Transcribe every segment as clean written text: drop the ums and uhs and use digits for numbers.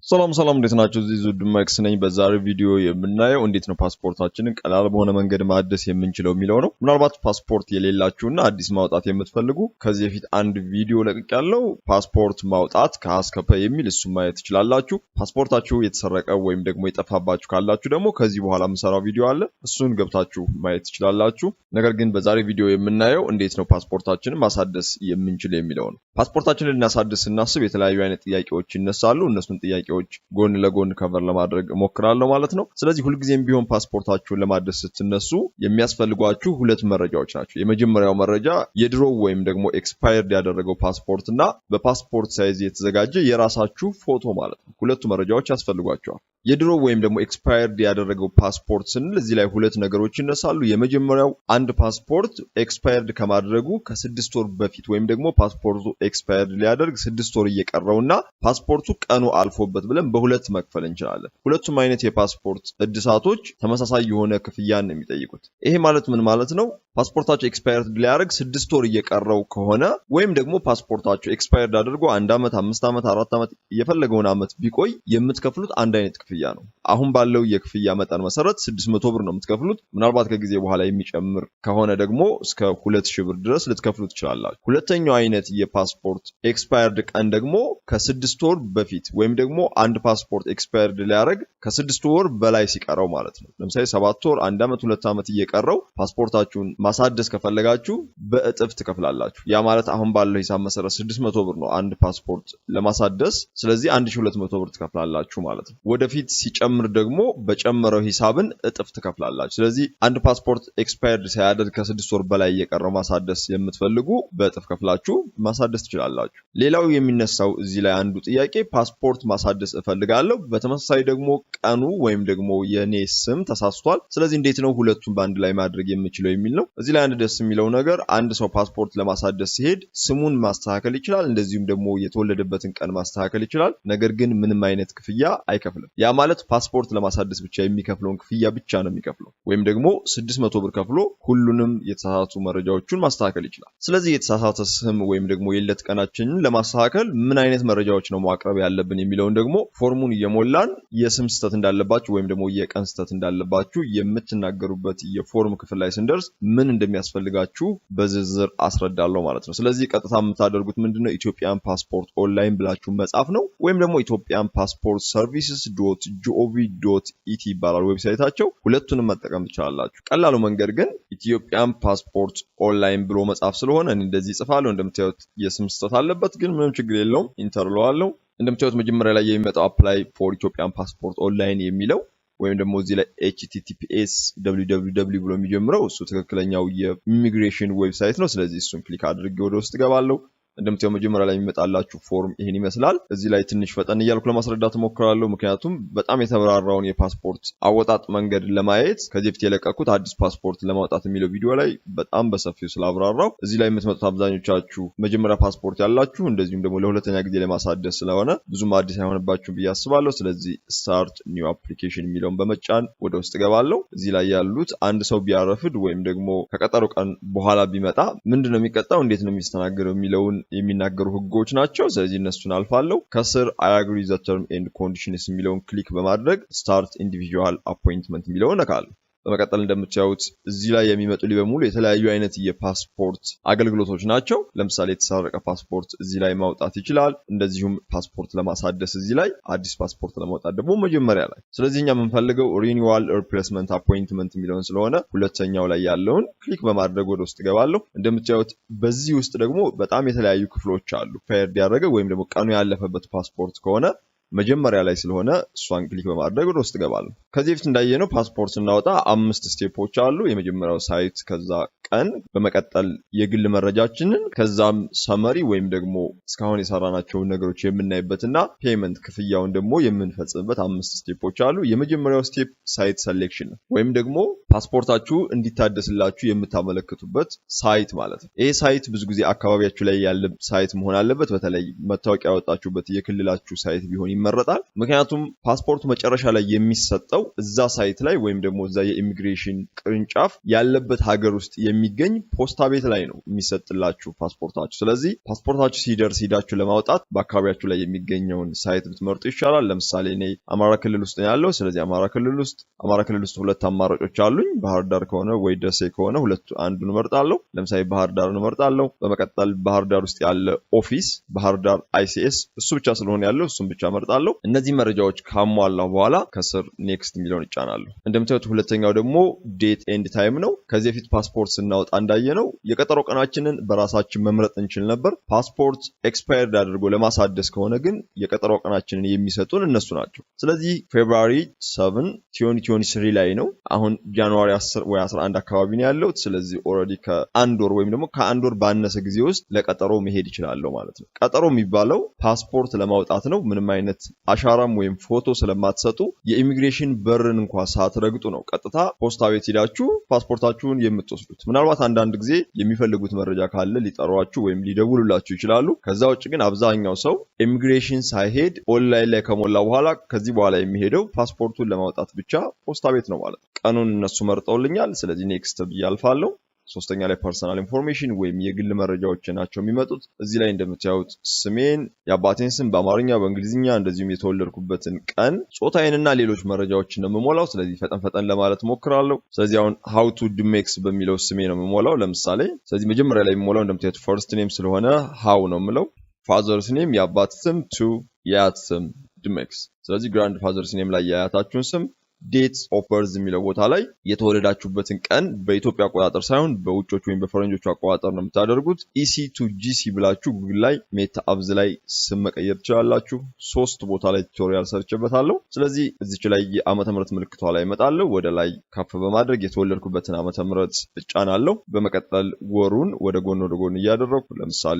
ሰላም ሰላም፣ እንዴት ናችሁ? እዚህ ዙድ ማክስ ነኝ። በዛሬው ቪዲዮ የምናየው እንዴት ነው ፓስፖርታችንን ቀላል በሆነ መንገድ ማደስ የምንችለው የሚለው ነው። ምናልባት ፓስፖርት የሌላችሁና አዲስ ማውጣት የምትፈልጉ ከዚህ በፊት አንድ ቪዲዮ ለቅቄያለሁ፣ ፓስፖርት ማውጣት ከሀ እስከ ፐ የሚል፣ እሱን ማየት ትችላላችሁ። ፓስፖርታችሁ የተሰረቀ ወይም ደግሞ የጠፋባችሁ ካላችሁ ደግሞ ከዚህ በኋላ የምሰራው ቪዲዮ አለ፣ እሱን ገብታችሁ ማየት ትችላላችሁ። ነገር ግን በዛሬ ቪዲዮ የምናየው እንዴት ነው ፓስፖርታችንን ማሳደስ የምንችል የሚለው ነው። ፓስፖርታችንን ልናሳድስ ስናስብ የተለያዩ አይነት ጥያቄዎች ይነሳሉ። እነሱን ጥያቄዎች ጎን ለጎን cover ለማድረግ እሞክራለሁ ማለት ነው። ስለዚህ ሁልጊዜም ቢሆን ፓስፖርታችሁን ለማደስ ስትነሱ የሚያስፈልጓችሁ ሁለት መረጃዎች ናቸው። የመጀመሪያው መረጃ የድሮ ወይም ደግሞ expired ያደረገው ፓስፖርት እና በ passport size የተዘጋጀ የራሳችሁ ፎቶ ማለት ነው። ሁለቱ መረጃዎች ያስፈልጓችኋል። የድሮ ወይም ደግሞ expired ያደረገው ፓስፖርት ስንል እዚህ ላይ ሁለት ነገሮች ይነሳሉ። የመጀመሪያው አንድ ፓስፖርት expired ከማድረጉ ከ6 ወር በፊት ወይም ደግሞ ፓስፖርቱ expired ሊያደርግ 6 ወር እየቀረውና ፓስፖርቱ ቀኑ አልፎበት ብለን በሁለት መክፈል እንችላለን። ሁለቱም አይነት የፓስፖርት እድሳቶች ተመሳሳይ የሆነ ክፍያን ነው የሚጠይቁት። ይሄ ማለት ምን ማለት ነው? ፓስፖርታችሁ expired ሊያደርግ 6 ወር እየቀረው ከሆነ ወይም ደግሞ ፓስፖርታችሁ expired አድርጎ አንድ ዓመት፣ 5 ዓመት፣ 4 ዓመት፣ የፈለገውን ዓመት ቢቆይ የምትከፍሉት አንድ አይነት ክፍያ ነው። አሁን ባለው የክፍያ መጠን መሰረት 600 ብር ነው የምትከፍሉት። ምናልባት ከጊዜ በኋላ የሚጨምር ከሆነ ደግሞ እስከ 2000 ብር ድረስ ልትከፍሉ ትችላላችሁ። ሁለተኛው አይነት የፓስፖርት expired ቀን ደግሞ ከ6 ወር በፊት ወይም ደግሞ አንድ ፓስፖርት expired ሊያደርግ ከ6 ወር በላይ ሲቀረው ማለት ነው። ለምሳሌ 7 ወር፣ አንድ ዓመት፣ 2 ዓመት እየቀረው ፓስፖርታችሁን ማሳደስ ከፈለጋችሁ በእጥፍ ትከፍላላችሁ። ያ ማለት አሁን ባለው ሂሳብ መሰረት 600 ብር ነው አንድ ፓስፖርት ለማሳደስ። ስለዚህ 1200 ብር ትከፍላላችሁ ማለት ነው። ወደፊት ሲጨምር ደግሞ በጨመረው ሂሳብን እጥፍ ትከፍላላችሁ። ስለዚህ አንድ ፓስፖርት expired ሳያደርግ ከ6 ወር በላይ እየቀረው ማሳደስ የምትፈልጉ በእጥፍ ከፍላችሁ ማሳደስ ትችላላችሁ። ሌላው የሚነሳው እዚህ ላይ አንዱ ጥያቄ ፓስፖርት ማሳደስ እፈልጋለሁ፣ በተመሳሳይ ደግሞ ቀኑ ወይም ደግሞ የኔ ስም ተሳስቷል። ስለዚህ እንዴት ነው ሁለቱን በአንድ ላይ ማድረግ የምችለው የሚል ነው። እዚህ ላይ አንድ ደስ የሚለው ነገር አንድ ሰው ፓስፖርት ለማሳደስ ሲሄድ ስሙን ማስተካከል ይችላል፣ እንደዚሁም ደግሞ የተወለደበትን ቀን ማስተካከል ይችላል። ነገር ግን ምንም አይነት ክፍያ አይከፍልም። ያ ማለት ፓስፖርት ለማሳደስ ብቻ የሚከፍለውን ክፍያ ብቻ ነው የሚከፍለው። ወይም ደግሞ 600 ብር ከፍሎ ሁሉንም የተሳሳቱ መረጃዎቹን ማስተካከል ይችላል። ስለዚህ የተሳሳተ ስም ወይም ደግሞ የልደት ቀናችንን ለማስተካከል ምን አይነት መረጃዎች ነው ማቅረብ ያለብን የሚለውን ደግሞ ፎርሙን እየሞላን የስም ስህተት እንዳለባችሁ ወይም ደግሞ የቀን ስህተት እንዳለባችሁ የምትናገሩበት የፎርም ክፍል ላይ ስንደርስ ምን እንደሚያስፈልጋችሁ በዝርዝር አስረዳለሁ ማለት ነው። ስለዚህ ቀጥታ የምታደርጉት ምንድነው? Ethiopian passport online ብላችሁ መጻፍ ነው። ወይም ደግሞ ethiopianpassportservices.gov.et ይባላል website ኣቸው። ሁለቱንም መጠቀም ትችላላችሁ። ቀላሉ መንገድ ግን Ethiopian passport online ብሎ መጻፍ ስለሆነ እኔ እንደዚህ እጽፋለሁ። እንደምታዩት የስም ስህተት አለበት፣ ግን ምንም ችግር የለውም። Enter እለዋለሁ። እንደምታዩት መጀመሪያ ላይ የሚመጣው apply for Ethiopian passport online የሚለው ወይም ደግሞ እዚህ ላይ https://www ብሎ የሚጀምረው እሱ ትክክለኛው የ immigration website ነው። ስለዚህ እሱን click አድርጌ ወደ ውስጥ እገባለሁ። እንደምታየው መጀመሪያ ላይ የሚመጣላችሁ ፎርም ይሄን ይመስላል። እዚህ ላይ ትንሽ ፈጠን እያልኩ ለማስረዳት እሞክራለሁ፣ ምክንያቱም በጣም የተብራራውን የፓስፖርት አወጣጥ መንገድ ለማየት ከዚህ በፊት የለቀኩት አዲስ ፓስፖርት ለማውጣት የሚለው ቪዲዮ ላይ በጣም በሰፊው ስላብራራው እዚህ ላይ የምትመጡት አብዛኞቻችሁ መጀመሪያ ፓስፖርት ያላችሁ እንደዚሁም ደግሞ ለሁለተኛ ጊዜ ለማሳደስ ስለሆነ ብዙም አዲስ አይሆንባችሁም ብዬ አስባለሁ። ስለዚህ start new application የሚለውን በመጫን ወደ ውስጥ እገባለሁ። እዚህ ላይ ያሉት አንድ ሰው ቢያረፍድ ወይም ደግሞ ከቀጠሮ ቀን በኋላ ቢመጣ ምንድን ነው የሚቀጣው፣ እንዴት ነው የሚስተናገደው የሚለውን የሚናገሩ ህጎች ናቸው። ስለዚህ እነሱን አልፋለሁ። ከስር I agree the term and conditions የሚለውን click በማድረግ start individual appointment የሚለውን እነካለሁ። በመቀጠል እንደምታዩት እዚህ ላይ የሚመጡልኝ በሙሉ የተለያዩ አይነት የፓስፖርት አገልግሎቶች ናቸው። ለምሳሌ የተሰረቀ ፓስፖርት እዚህ ላይ ማውጣት ይችላል። እንደዚሁም ፓስፖርት ለማሳደስ እዚህ ላይ፣ አዲስ ፓስፖርት ለማውጣት ደግሞ መጀመሪያ ላይ። ስለዚህ እኛ የምንፈልገው renewal replacement appointment የሚለውን ስለሆነ ሁለተኛው ላይ ያለውን click በማድረግ ወደ ውስጥ እገባለሁ። እንደምታዩት በዚህ ውስጥ ደግሞ በጣም የተለያዩ ክፍሎች አሉ። Expired ያደረገ ወይም ደግሞ ቀኑ ያለፈበት ፓስፖርት ከሆነ መጀመሪያ ላይ ስለሆነ እሷን click በማድረግ ወደ ውስጥ እገባለሁ። ከዚህ በፊት እንዳየነው ፓስፖርት ስናወጣ አምስት step ኦች አሉ። የመጀመሪያው site፣ ከዛ ቀን፣ በመቀጠል የግል መረጃችንን፣ ከዛም summary ወይም ደግሞ እስካሁን የሰራናቸውን ነገሮች የምናይበት እና payment ክፍያውን ደግሞ የምንፈጽምበት አምስት step ኦች አሉ። የመጀመሪያው step site selection ነው፣ ወይም ደግሞ ፓስፖርታችሁ እንዲታደስላችሁ የምታመለክቱበት site ማለት ነው። ይሄ site ብዙ ጊዜ አካባቢያችሁ ላይ ያለ site መሆን አለበት። በተለይ መታወቂያ ያወጣችሁበት የክልላችሁ site ቢሆን ይመረጣል። ይመረጣል። ምክንያቱም ፓስፖርቱ መጨረሻ ላይ የሚሰጠው እዛ site ላይ ወይም ደግሞ እዛ የኢሚግሬሽን ቅርንጫፍ ያለበት ሀገር ውስጥ የሚገኝ ፖስታ ቤት ላይ ነው የሚሰጥላችሁ ፓስፖርታችሁ። ስለዚህ ፓስፖርታችሁ ሲደርስ ሂዳችሁ ለማውጣት በአካባቢያችሁ ላይ የሚገኘውን site ብትመርጡ ይሻላል። ለምሳሌ እኔ አማራ ክልል ውስጥ ነው ያለው። ስለዚህ አማራ ክልል ውስጥ ሁለት አማራጮች አሉኝ። ባህር ዳር ከሆነ ወይ ደሴ ከሆነ ሁለቱ አንዱን እመርጣለሁ። ለምሳሌ ባህር ዳርን እመርጣለሁ። በመቀጠል ባህር ዳር ውስጥ ያለ office ባህር ዳር ICS እሱ ብቻ ስለሆነ ያለው እሱን ብቻ እመርጣለሁ። እነዚህ መረጃዎች ካሟላሁ በኋላ ከስር next የሚለውን እጫናለሁ። እንደምታዩት ሁለተኛው ደግሞ date and time ነው። ከዚህ በፊት ፓስፖርት ስናወጣ እንዳየነው የቀጠሮ ቀናችንን በራሳችን መምረጥ እንችል ነበር። ፓስፖርት expired አድርጎ ለማሳደስ ከሆነ ግን የቀጠሮ ቀናችንን የሚሰጡን እነሱ ናቸው። ስለዚህ February 7 2023 ላይ ነው። አሁን January 10 ወይ 11 አካባቢ ነው ያለው። ስለዚህ already ከአንድ ወር ወይም ደግሞ ከአንድ ወር ባነሰ ጊዜ ውስጥ ለቀጠሮ መሄድ እችላለሁ ማለት ነው። ቀጠሮ የሚባለው ፓስፖርት ለማውጣት ነው። ምንም አይነት አሻራም ወይም ፎቶ ስለማትሰጡ የኢሚግሬሽን በርን እንኳ ሳትረግጡ ነው ቀጥታ ፖስታ ቤት ሄዳችሁ ፓስፖርታችሁን የምትወስዱት። ምናልባት አንዳንድ ጊዜ የሚፈልጉት መረጃ ካለ ሊጠሯችሁ ወይም ሊደውሉላችሁ ይችላሉ። ከዛ ውጭ ግን አብዛኛው ሰው ኢሚግሬሽን ሳይሄድ ኦንላይን ላይ ከሞላ በኋላ ከዚህ በኋላ የሚሄደው ፓስፖርቱን ለማውጣት ብቻ ፖስታ ቤት ነው ማለት ነው። ቀኑን እነሱ መርጠውልኛል። ስለዚህ next ብዬ አልፋለሁ። ሶስተኛ ላይ personal information ወይም የግል መረጃዎች ናቸው የሚመጡት። እዚህ ላይ እንደምታዩት ስሜን፣ የአባቴን ስም በአማርኛ፣ በእንግሊዝኛ፣ እንደዚሁም የተወለድኩበትን ቀን፣ ጾታዬንና ሌሎች መረጃዎችን ነው የምሞላው። ስለዚህ ፈጠን ፈጠን ለማለት ሞክራለሁ። ስለዚህ አሁን ሀውቱ ድሜክስ በሚለው ስሜ ነው የምሞላው ለምሳሌ። ስለዚህ መጀመሪያ ላይ የምሞላው እንደምታዩት first name ስለሆነ ሃው ነው የምለው። Father's name የአባት ስም ቱ፣ የአያት ስም ድሜክስ። ስለዚህ grandfather's name ላይ የአያታችሁን ስም፣ date of birth የሚለው ቦታ ላይ የተወለዳችሁበትን ቀን በኢትዮጵያ አቆጣጠር ሳይሆን በውጮች ወይም በፈረንጆቹ አቆጣጠር ነው የምታደርጉት። EC to GC ብላችሁ ጉግል ላይ ሜታ አብዝ ላይ ስም መቀየር ትችላላችሁ። ሶስት ቦታ ላይ tutorial ሰርቼበታለሁ። ስለዚህ እዚች ላይ የዓመተ ምህረት ምልክቷ ላይ እመጣለሁ። ወደ ላይ ከፍ በማድረግ የተወለድኩበትን ዓመተ ምህረት እጫናለሁ። በመቀጠል ወሩን ወደ ጎን ወደ ጎን እያደረኩ ለምሳሌ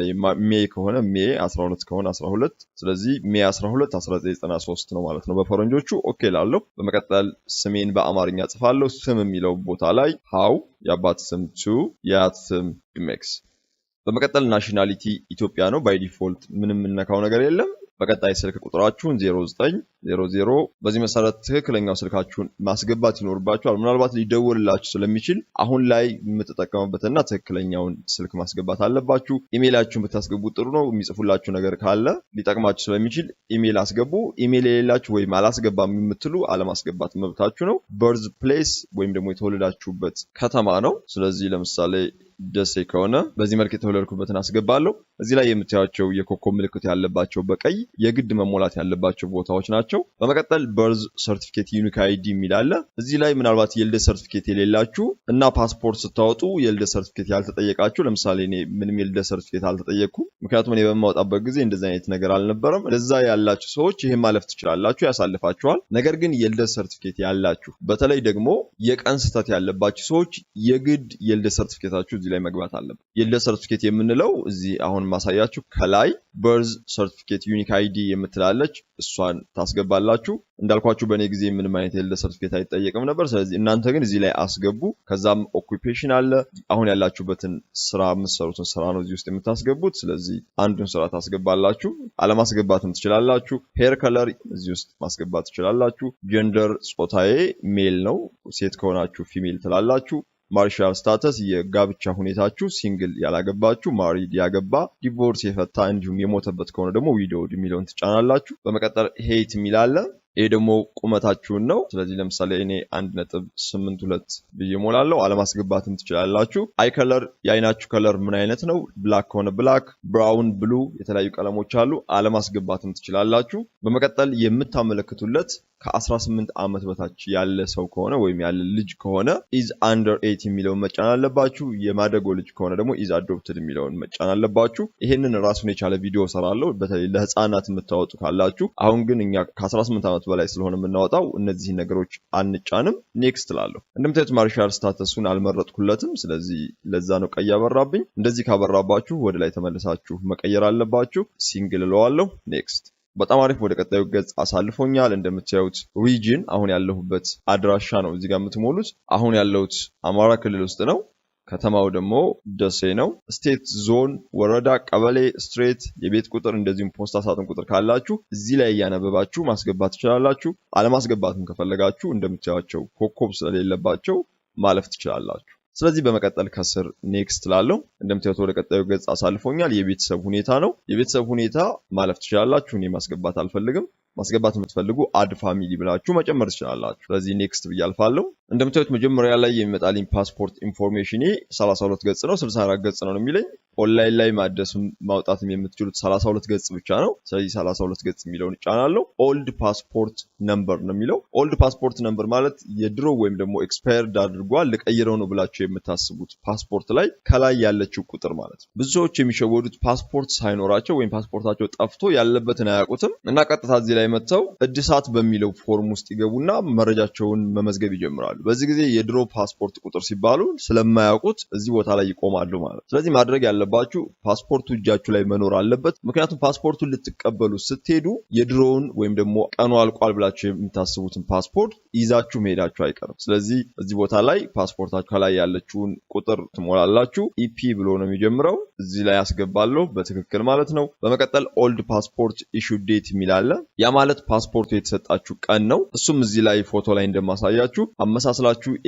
May ከሆነ May፣ 12 ከሆነ 12። ስለዚህ May 12 1993 ነው ማለት ነው በፈረንጆቹ። Okay እላለሁ። በመቀጠል ስሜን በአማርኛ ጽፋለሁ። ስም የሚለው ቦታ ላይ ሃው፣ የአባት ስም ቱ፣ የአያት ስም ድሜክስ። በመቀጠል nationality ኢትዮጵያ ነው። By default ምንም የምነካው ነገር የለም። በቀጣይ ስልክ ቁጥራችሁን 0900 በዚህ መሰረት ትክክለኛው ስልካችሁን ማስገባት ይኖርባችኋል። ምናልባት ሊደወልላችሁ ስለሚችል አሁን ላይ የምትጠቀሙበትና ትክክለኛውን ስልክ ማስገባት አለባችሁ። ኢሜይላችሁን ብታስገቡ ጥሩ ነው። የሚጽፉላችሁ ነገር ካለ ሊጠቅማችሁ ስለሚችል ኢሜይል አስገቡ። ኢሜይል የሌላችሁ ወይም አላስገባም የምትሉ አለማስገባት መብታችሁ ነው። Birth place ወይም ደግሞ የተወለዳችሁበት ከተማ ነው። ስለዚህ ለምሳሌ ደሴ ከሆነ በዚህ መልክ የተወለድኩበትን አስገባለሁ። እዚህ ላይ የምታዩቸው የኮከብ ምልክት ያለባቸው በቀይ የግድ መሞላት ያለባቸው ቦታዎች ናቸው። በመቀጠል birth certificate unique ID የሚል አለ። እዚህ ላይ ምናልባት የልደት ሰርቲፊኬት የሌላችሁ እና ፓስፖርት ስታወጡ የልደት ሰርቲፊኬት ያልተጠየቃችሁ፣ ለምሳሌ እኔ ምንም የልደት ሰርቲፊኬት አልተጠየቅኩም። ምክንያቱም እኔ በማወጣበት ጊዜ እንደዚህ አይነት ነገር አልነበረም። ለዛ ያላችሁ ሰዎች ይህን ማለፍ ትችላላችሁ፣ ያሳልፋችኋል። ነገር ግን የልደት ሰርቲፊኬት ያላችሁ፣ በተለይ ደግሞ የቀን ስህተት ያለባችሁ ሰዎች የግድ የልደት ሰርቲፊኬታችሁ እዚህ ላይ መግባት አለበት። የልደት ሰርቲፊኬት የምንለው እዚህ አሁን ማሳያችሁ ከላይ birth certificate unique ID የምትላለች እሷን ታስገባላችሁ። እንዳልኳችሁ በእኔ ጊዜ ምንም አይነት የልደት ሰርቲፊኬት አይጠየቅም ነበር። ስለዚህ እናንተ ግን እዚህ ላይ አስገቡ። ከዛም occupation አለ። አሁን ያላችሁበትን ስራ፣ የምትሰሩትን ስራ ነው እዚህ ውስጥ የምታስገቡት። ስለዚህ አንዱን ስራ ታስገባላችሁ። አለማስገባትም ትችላላችሁ። Hair color እዚህ ውስጥ ማስገባት ትችላላችሁ። Gender ጾታዬ male ነው። ሴት ከሆናችሁ female ትላላችሁ። Marital status የጋብቻ ሁኔታችሁ single ያላገባችሁ፣ married ያገባ፣ divorce የፈታ እንዲሁም የሞተበት ከሆነ ደግሞ widowed የሚለውን ትጫናላችሁ። በመቀጠል height የሚል አለ። ይሄ ደግሞ ቁመታችሁን ነው። ስለዚህ ለምሳሌ እኔ 1.82 ብዬ ሞላለሁ። አለማስገባትም ትችላላችሁ። Eye color የአይናችሁ color ምን አይነት ነው? Black ከሆነ black፣ brown፣ blue የተለያዩ ቀለሞች አሉ። አለማስገባትም ትችላላችሁ። በመቀጠል የምታመለክቱለት ከ18 ዓመት በታች ያለ ሰው ከሆነ ወይም ያለ ልጅ ከሆነ is under 18 የሚለውን መጫን አለባችሁ። የማደጎ ልጅ ከሆነ ደግሞ is adopted የሚለውን መጫን አለባችሁ። ይሄንን ራሱን የቻለ ቪዲዮ ሰራለሁ፣ በተለይ ለህፃናት የምታወጡ ካላችሁ። አሁን ግን እኛ ከ18 ዓመት በላይ ስለሆነ የምናወጣው እነዚህን ነገሮች አንጫንም። Next እላለሁ። እንደምታዩት marital status ኡን አልመረጥኩለትም። ስለዚህ ለዛ ነው ቀይ ያበራብኝ። እንደዚህ ካበራባችሁ ወደ ላይ ተመልሳችሁ መቀየር አለባችሁ። Single እለዋለሁ። Next። በጣም አሪፍ፣ ወደ ቀጣዩ ገጽ አሳልፎኛል። እንደምታዩት region አሁን ያለሁበት አድራሻ ነው እዚህ ጋር የምትሞሉት። አሁን ያለሁት አማራ ክልል ውስጥ ነው። ከተማው ደግሞ ደሴ ነው። State፣ ዞን፣ ወረዳ፣ ቀበሌ፣ street፣ የቤት ቁጥር እንደዚሁም ፖስታ ሳጥን ቁጥር ካላችሁ እዚህ ላይ እያነበባችሁ ማስገባት ትችላላችሁ። አለማስገባትም ከፈለጋችሁ እንደምታዩቸው ኮከብ ስለሌለባቸው ማለፍ ትችላላችሁ። ስለዚህ በመቀጠል ከስር next ላለው እንደምታዩት ወደ ቀጣዩ ገጽ አሳልፎኛል። የቤተሰብ ሁኔታ ነው። የቤተሰብ ሁኔታ ማለፍ ትችላላችሁ። እኔ ማስገባት አልፈልግም። ማስገባት የምትፈልጉ add family ብላችሁ መጨመር ትችላላችሁ። ስለዚህ next ብዬ አልፋለሁ። እንደምታዩት መጀመሪያ ላይ የሚመጣልኝ passport information 32 ገጽ ነው፣ 64 ገጽ ነው የሚለኝ። ኦንላይን ላይ ማደስም ማውጣትም የምትችሉት 32 ገጽ ብቻ ነው። ስለዚህ 32 ገጽ የሚለውን እጫናለሁ። Old passport number ነው የሚለው። Old passport number ማለት የድሮ ወይም ደግሞ expired አድርጓል ልቀይረው ነው ብላችሁ የምታስቡት ፓስፖርት ላይ ከላይ ያለችው ቁጥር ማለት ነው። ብዙ ሰዎች የሚሸወዱት ፓስፖርት ሳይኖራቸው ወይም ፓስፖርታቸው ጠፍቶ ያለበትን አያውቁትም እና ቀጥታ እዚህ ላይ መጥተው እድሳት በሚለው ፎርም ውስጥ ይገቡና መረጃቸውን መመዝገብ ይጀምራሉ። በዚህ ጊዜ የድሮ ፓስፖርት ቁጥር ሲባሉ ስለማያውቁት እዚህ ቦታ ላይ ይቆማሉ ማለት ነው። ስለዚህ ማድረግ ያለባችሁ ፓስፖርቱ እጃችሁ ላይ መኖር አለበት። ምክንያቱም ፓስፖርቱን ልትቀበሉ ስትሄዱ የድሮውን ወይም ደግሞ ቀኑ አልቋል ብላችሁ የምታስቡትን ፓስፖርት ይዛችሁ መሄዳችሁ አይቀርም። ስለዚህ እዚህ ቦታ ላይ ፓስፖርታችሁ ከላይ ያለችውን ቁጥር ትሞላላችሁ። EP ብሎ ነው የሚጀምረው። እዚህ ላይ ያስገባለሁ በትክክል ማለት ነው። በመቀጠል old passport issue date የሚል አለ። ያ ማለት ፓስፖርቱ የተሰጣችሁ ቀን ነው። እሱም እዚህ ላይ ፎቶ ላይ እንደማሳያችሁ አመሳስላችሁ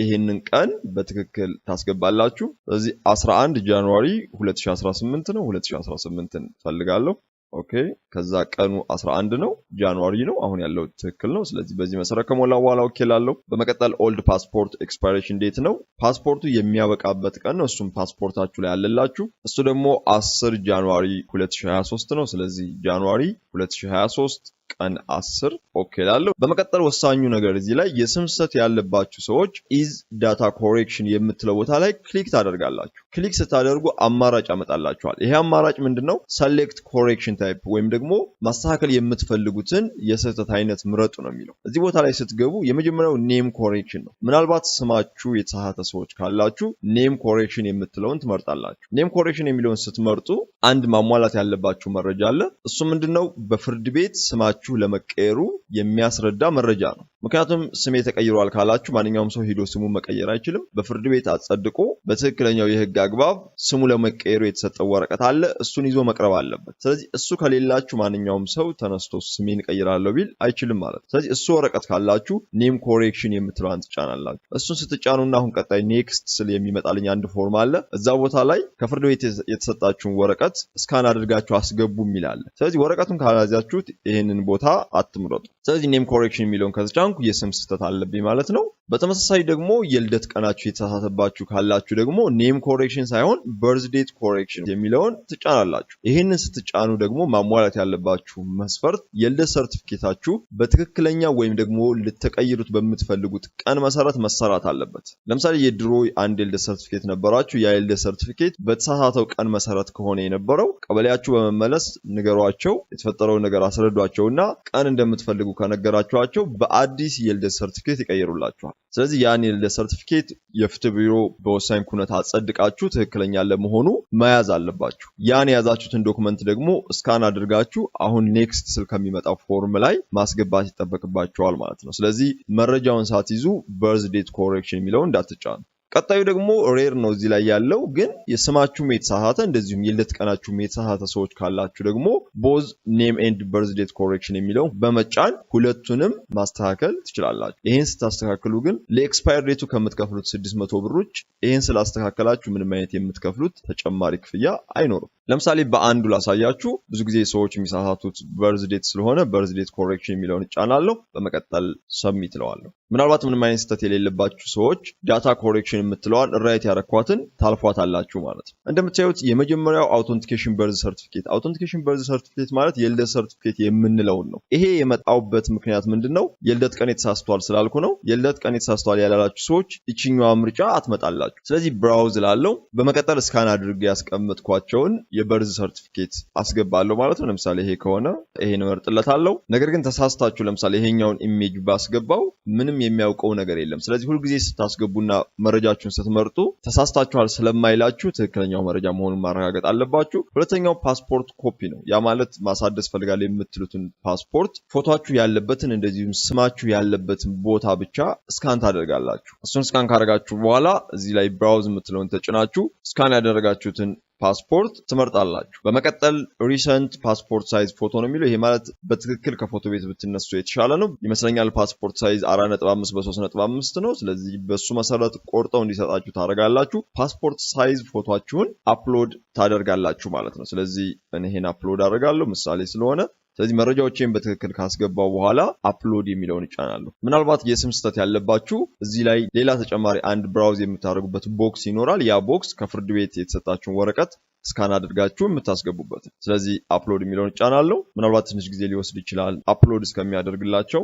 ይሄንን ቀን በትክክል ታስገባላችሁ። ስለዚህ 11 January 2018 ነው። 2018ን ፈልጋለሁ። Okay፣ ከዛ ቀኑ 11 ነው፣ January ነው። አሁን ያለው ትክክል ነው። ስለዚህ በዚህ መሰረት ከሞላ በኋላ okay ላለው። በመቀጠል old passport expiration date ነው። ፓስፖርቱ የሚያበቃበት ቀን ነው። እሱም ፓስፖርታችሁ ላይ ያለላችሁ። እሱ ደግሞ 10 January 2023 ነው። ስለዚህ January 2023 ቀን 10 okay ላለው። በመቀጠል ወሳኙ ነገር እዚህ ላይ የስም ስህተት ያለባችሁ ሰዎች is data correction የምትለው ቦታ ላይ click ታደርጋላችሁ። Click ስታደርጉ አማራጭ ያመጣላችኋል። ይሄ አማራጭ ምንድነው? Select correction type ወይም ደግሞ ማስተካከል የምትፈልጉትን የስህተት አይነት ምረጡ ነው የሚለው። እዚህ ቦታ ላይ ስትገቡ የመጀመሪያው name correction ነው። ምናልባት ስማችሁ የተሳሳተ ሰዎች ካላችሁ name correction የምትለውን ትመርጣላችሁ። Name correction የሚለውን ስትመርጡ አንድ ማሟላት ያለባችሁ መረጃ አለ። እሱ ምንድነው? በፍርድ ቤት ስማችሁ ለመቀየሩ የሚያስረዳ መረጃ ነው። ምክንያቱም ስሜ ተቀይሯል ካላችሁ ማንኛውም ሰው ሄዶ ስሙን መቀየር አይችልም። በፍርድ ቤት አጸድቆ በትክክለኛው የህግ አግባብ ስሙ ለመቀየሩ የተሰጠው ወረቀት አለ። እሱን ይዞ መቅረብ አለበት። ስለዚህ እሱ ከሌላችሁ ማንኛውም ሰው ተነስቶ ስሜን እቀይራለሁ ቢል አይችልም ማለት ነው። ስለዚህ እሱ ወረቀት ካላችሁ name correction የምትለዋን ትጫናላችሁ። እሱን ስትጫኑና አሁን ቀጣይ next ስል የሚመጣልኝ አንድ ፎርም አለ። እዛ ቦታ ላይ ከፍርድ ቤት የተሰጣችሁን ወረቀት scan አድርጋችሁ አስገቡ የሚል አለ። ስለዚህ ወረቀቱን ካላያዛችሁት ይህንን ቦታ አትምረጡ። ስለዚህ name correction የሚለውን ከተጫንኩ የስም ስህተት አለብኝ ማለት ነው። በተመሳሳይ ደግሞ የልደት ቀናችሁ የተሳሳተባችሁ ካላችሁ ደግሞ name correction ሳይሆን birth date correction የሚለውን ትጫናላችሁ። ይህንን ስትጫኑ ደግሞ ማሟላት ያለባችሁ መስፈርት የልደት ሰርቲፊኬታችሁ በትክክለኛ ወይም ደግሞ ልትቀይሩት በምትፈልጉት ቀን መሰረት መሰራት አለበት። ለምሳሌ የድሮ አንድ የልደት ሰርቲፊኬት ነበራችሁ። ያ የልደት ሰርቲፊኬት በተሳሳተው ቀን መሰረት ከሆነ የነበረው ቀበሌያችሁ በመመለስ ንገሯቸው፣ የተፈጠረውን ነገር አስረዷቸውና ቀን እንደምትፈልጉ ከነገራችኋቸው በአዲስ የልደት ሰርቲፊኬት ይቀይሩላችኋል። ስለዚህ ያን የልደት ሰርቲፊኬት የፍትህ ቢሮ በወሳኝ ኩነት አጸድቃችሁ ትክክለኛ ለመሆኑ መያዝ አለባችሁ። ያን የያዛችሁትን document ደግሞ scan አድርጋችሁ አሁን next ስል ከሚመጣው ፎርም ላይ ማስገባት ይጠበቅባችኋል ማለት ነው። ስለዚህ መረጃውን ሳትይዙ birth date correction የሚለውን እንዳትጫኑ። ቀጣዩ ደግሞ rare ነው እዚህ ላይ ያለው፣ ግን የስማችሁም የተሳሳተ እንደዚሁም የልደት ቀናችሁም የተሳሳተ ሰዎች ካላችሁ ደግሞ both name and birth date correction የሚለውን በመጫን ሁለቱንም ማስተካከል ትችላላችሁ። ይህን ስታስተካክሉ ግን ለ expire date ኡ ከምትከፍሉት 600 ብር ውጭ ይህን ስላስተካከላችሁ ምንም አይነት የምትከፍሉት ተጨማሪ ክፍያ አይኖርም። ለምሳሌ በአንዱ ላሳያችሁ። ብዙ ጊዜ ሰዎች የሚሳሳቱት birth date ስለሆነ birth date correction የሚለውን እጫናለሁ። በመቀጠል submit እለዋለሁ። ምናልባት ምንም አይነት ስህተት የሌለባችሁ ሰዎች data correction የምትለዋን right ያረኳትን ታልፏታላችሁ ማለት ነው። እንደምታዩት የመጀመሪያው authentication birth certificate። Authentication birth certificate ማለት የልደት ሰርቲፊኬት የምንለውን ነው። ይሄ የመጣውበት ምክንያት ምንድን ነው? የልደት ቀን ተሳስቷል ስላልኩ ነው። የልደት ቀን ተሳስቷል ያላላችሁ ሰዎች ይችኛዋ ምርጫ አትመጣላችሁ። ስለዚህ browse ላለው በመቀጠል scan አድርጌ ያስቀመጥኳቸውን የ birth certificate አስገባለሁ ማለት ነው። ለምሳሌ ይሄ ከሆነ ይሄን እመርጥለታለሁ። ነገር ግን ተሳስታችሁ ለምሳሌ ይሄኛውን image ባስገባው ምንም የሚያውቀው ነገር የለም። ስለዚህ ሁልጊዜ ስታስገቡና መረጃችሁን ስትመርጡ ተሳስታችኋል ስለማይላችሁ ትክክለኛው መረጃ መሆኑን ማረጋገጥ አለባችሁ። ሁለተኛው passport copy ነው። ያ ማለት ማሳደስ ፈልጋለሁ የምትሉትን ፓስፖርት ፎቶአችሁ ያለበትን እንደዚሁም ስማችሁ ያለበትን ቦታ ብቻ scan ታደርጋላችሁ። እሱን scan ካደረጋችሁ በኋላ እዚህ ላይ browse የምትለውን ተጭናችሁ scan ያደረጋችሁትን ፓስፖርት ትመርጣላችሁ። በመቀጠል recent passport size photo ነው የሚለው። ይሄ ማለት በትክክል ከፎቶ ቤት ብትነሱ የተሻለ ነው ይመስለኛል። Passport size 4.5 በ3.5 ነው። ስለዚህ በሱ መሰረት ቆርጠው እንዲሰጣችሁ ታደርጋላችሁ። Passport size ፎቶአችሁን upload ታደርጋላችሁ ማለት ነው። ስለዚህ እኔ ይሄን upload አደርጋለሁ ምሳሌ ስለሆነ። ስለዚህ መረጃዎቼን በትክክል ካስገባው በኋላ upload የሚለውን እጫናለሁ። ምናልባት የስም ስህተት ያለባችሁ እዚህ ላይ ሌላ ተጨማሪ አንድ browse የምታደርጉበት box ይኖራል። ያ box ከፍርድ ቤት የተሰጣችሁን ወረቀት scan አድርጋችሁ የምታስገቡበት። ስለዚህ upload የሚለውን እጫናለሁ። ምናልባት ትንሽ ጊዜ ሊወስድ ይችላል upload እስከሚያደርግላቸው።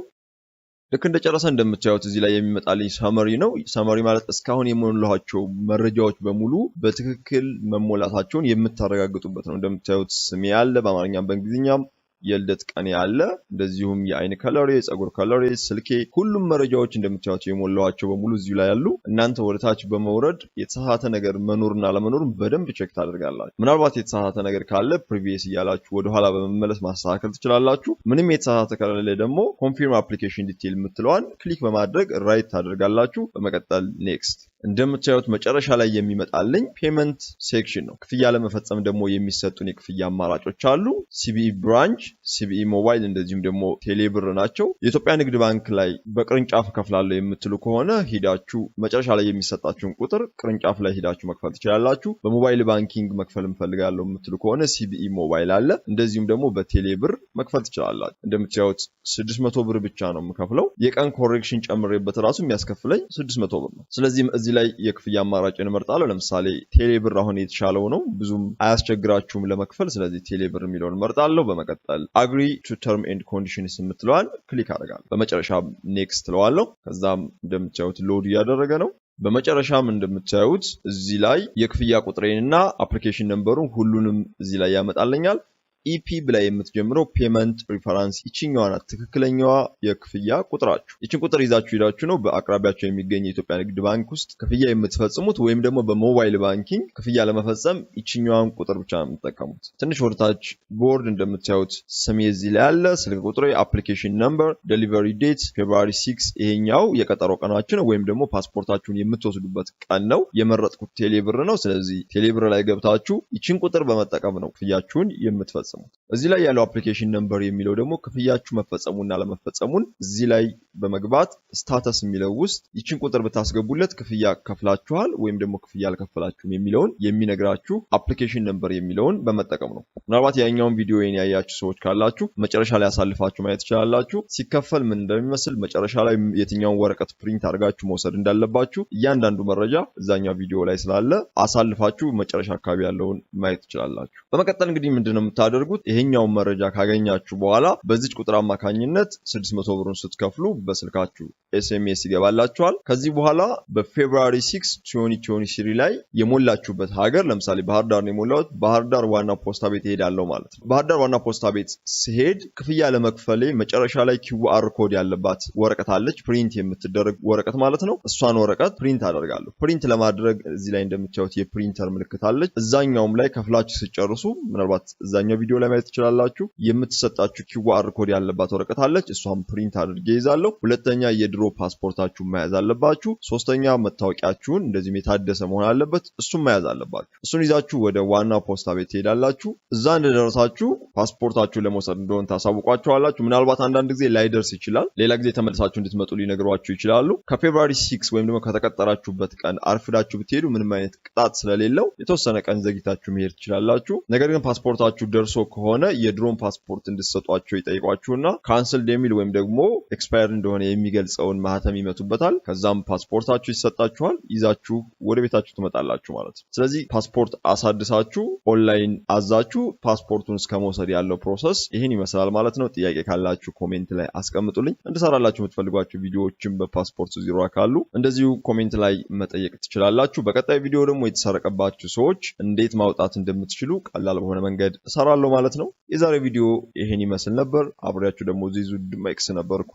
ልክ እንደጨረሰ እንደምታዩት እዚህ ላይ የሚመጣልኝ summary ነው። Summary ማለት እስካሁን የሞላኋቸው መረጃዎች በሙሉ በትክክል መሞላታቸውን የምታረጋግጡበት ነው። እንደምታዩት ስሜ አለ በአማርኛም በእንግሊዝኛም፣ የልደት ቀኔ አለ፣ እንደዚሁም የአይን color ኤ፣ የፀጉር color ኤ፣ ስልኬ፣ ሁሉም መረጃዎች እንደምታዩት የሞላኋቸው በሙሉ እዚሁ ላይ ያሉ። እናንተ ወደ ታች በመውረድ የተሳሳተ ነገር መኖርና አለመኖሩን በደንብ check ታደርጋላችሁ። ምናልባት የተሳሳተ ነገር ካለ previous እያላችሁ ወደኋላ በመመለስ ማስተካከል ትችላላችሁ። ምንም የተሳሳተ ከሌለ ደግሞ confirm application detail የምትለዋን click በማድረግ right ታደርጋላችሁ። በመቀጠል next። እንደምታዩት መጨረሻ ላይ የሚመጣልኝ payment section ነው። ክፍያ ለመፈጸም ደግሞ የሚሰጡን የክፍያ አማራጮች አሉ። CBE branch፣ CBE mobile እንደዚሁም ደግሞ ቴሌብር ናቸው። የኢትዮጵያ ንግድ ባንክ ላይ በቅርንጫፍ እከፍላለሁ የምትሉ ከሆነ ሂዳችሁ መጨረሻ ላይ የሚሰጣችሁን ቁጥር ቅርንጫፍ ላይ ሂዳችሁ መክፈል ትችላላችሁ። በ mobile banking መክፈል እንፈልጋለሁ የምትሉ ከሆነ CBE mobile አለ። እንደዚሁም ደግሞ በቴሌብር መክፈል ትችላላችሁ። እንደምታዩት 600 ብር ብቻ ነው የምከፍለው። የቀን correction ጨምሬበት ራሱ የሚያስከፍለኝ 600 ብር ነው። ስለዚህ እዚህ ላይ የክፍያ አማራጭን እመርጣለሁ። ለምሳሌ ቴሌብር አሁን የተሻለው ነው፣ ብዙም አያስቸግራችሁም ለመክፈል። ስለዚህ ቴሌብር የሚለውን እመርጣለሁ። በመቀጠል agree to term and conditions የምትለዋን click አደርጋለሁ። በመጨረሻ next እለዋለሁ። ከዛም እንደምታዩት load እያደረገ ነው። በመጨረሻም እንደምታዩት እዚህ ላይ የክፍያ ቁጥሬንና application number ኡን ሁሉንም እዚህ ላይ ያመጣልኛል። EP ብላ የምትጀምረው payment reference ይችኛዋ ናት ትክክለኛዋ የክፍያ ቁጥራችሁ። ይችን ቁጥር ይዛችሁ ሄዳችሁ ነው በአቅራቢያችሁ የሚገኝ የኢትዮጵያ ንግድ ባንክ ውስጥ ክፍያ የምትፈጽሙት ወይም ደግሞ በ mobile banking ክፍያ ለመፈጸም ይችኛዋን ቁጥር ብቻ ነው የምትጠቀሙት። ትንሽ ወደታች ብወርድ እንደምታዩት ስሜ እዚህ ላይ አለ፣ ስልክ ቁጥሬ፣ application number፣ delivery date February 6፣ ይሄኛው የቀጠሮ ቀናችሁ ነው ወይም ደግሞ ፓስፖርታችሁን የምትወስዱበት ቀን ነው። የመረጥኩት ቴሌብር ነው። ስለዚህ ቴሌብር ላይ ገብታችሁ ይችን ቁጥር በመጠቀም ነው ክፍያችሁን የምትፈጽሙት። እዚህ ላይ ያለው application number የሚለው ደግሞ ክፍያችሁ መፈጸሙና አለመፈጸሙን እዚህ ላይ በመግባት status የሚለው ውስጥ ይችን ቁጥር ብታስገቡለት ክፍያ ከፍላችኋል ወይም ደግሞ ክፍያ አልከፈላችሁም የሚለውን የሚነግራችሁ application number የሚለውን በመጠቀም ነው። ምናልባት ያኛውን ቪዲዮ ያያችሁ ሰዎች ካላችሁ መጨረሻ ላይ አሳልፋችሁ ማየት ትችላላችሁ። ሲከፈል ምን እንደሚመስል፣ መጨረሻ ላይ የትኛውን ወረቀት print አድርጋችሁ መውሰድ እንዳለባችሁ እያንዳንዱ መረጃ እዛኛው ቪዲዮ ላይ ስላለ አሳልፋችሁ መጨረሻ አካባቢ ያለውን ማየት ትችላላችሁ። በመቀጠል እንግዲህ ምንድነው የምታደርጉት? ይሄኛውን መረጃ ካገኛችሁ በኋላ በዚች ቁጥር አማካኝነት 600 ብሩን ስትከፍሉ በስልካችሁ SMS ይገባላችኋል። ከዚህ በኋላ በ February 6 2023 ላይ የሞላችሁበት ሀገር፣ ለምሳሌ ባህር ዳር ነው የሞላሁት፣ ባህር ዳር ዋና ፖስታ ቤት እሄዳለሁ ማለት ነው። ባህር ዳር ዋና ፖስታ ቤት ስሄድ ክፍያ ለመክፈሌ መጨረሻ ላይ QR code ያለባት ወረቀት አለች፣ print የምትደረግ ወረቀት ማለት ነው። እሷን ወረቀት print አደርጋለሁ። Print ለማድረግ እዚህ ላይ እንደምታዩት የፕሪንተር ምልክት አለች። እዛኛውም ላይ ከፍላችሁ ስትጨርሱ ምናልባት እዛኛው ቪዲዮ ላይ ማየት ትችላላችሁ። የምትሰጣችሁ QR code ያለባት ወረቀት አለች። እሷን print አድርጌ ይዛለሁ። ሁለተኛ የድሮ ፓስፖርታችሁን መያዝ አለባችሁ። ሶስተኛ መታወቂያችሁን እንደዚሁም የታደሰ መሆን አለበት። እሱን መያዝ አለባችሁ። እሱን ይዛችሁ ወደ ዋና ፖስታ ቤት ትሄዳላችሁ። እዛ እንደደረሳችሁ ፓስፖርታችሁን ለመውሰድ እንደሆነ ታሳውቋቸዋላችሁ። ምናልባት አንዳንድ ጊዜ ላይደርስ ይችላል። ሌላ ጊዜ ተመልሳችሁ እንድትመጡ ሊነግሯችሁ ይችላሉ። ከ February 6 ወይም ደግሞ ከተቀጠራችሁበት ቀን አርፍዳችሁ ብትሄዱ ምንም አይነት ቅጣት ስለሌለው የተወሰነ ቀን ዘግይታችሁ መሄድ ትችላላችሁ። ነገር ግን ፓስፖርታችሁ ደርሶ ከሆነ የድሮን ፓስፖርት እንድትሰጧቸው ይጠይቋችሁና cancelled የሚል ወይም ደግሞ expired እንደሆነ የሚገልጸውን ማህተም ይመቱበታል። ከዛም ፓስፖርታችሁ ይሰጣችኋል። ይዛችሁ ወደ ቤታችሁ ትመጣላችሁ ማለት ነው። ስለዚህ ፓስፖርት አሳድሳችሁ ኦንላይን አዛችሁ ፓስፖርቱን እስከ መውሰድ ያለው process ይህን ይመስላል ማለት ነው። ጥያቄ ካላችሁ comment ላይ አስቀምጡልኝ። እንድሰራላችሁ የምትፈልጓቸው ቪዲዮዎችን በፓስፖርት ዙሪያ ካሉ እንደዚሁ comment ላይ መጠየቅ ትችላላችሁ። በቀጣይ ቪዲዮ ደግሞ የተሰረቀባችሁ ሰዎች እንዴት ማውጣት እንደምትችሉ ቀላል በሆነ መንገድ እሰራለሁ ማለት ነው። የዛሬ ቪዲዮ ይህን ይመስል ነበር። አብሬያችሁ ደግሞ ዚዙ ድማይክስ ነበርኩ።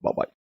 Bye bye።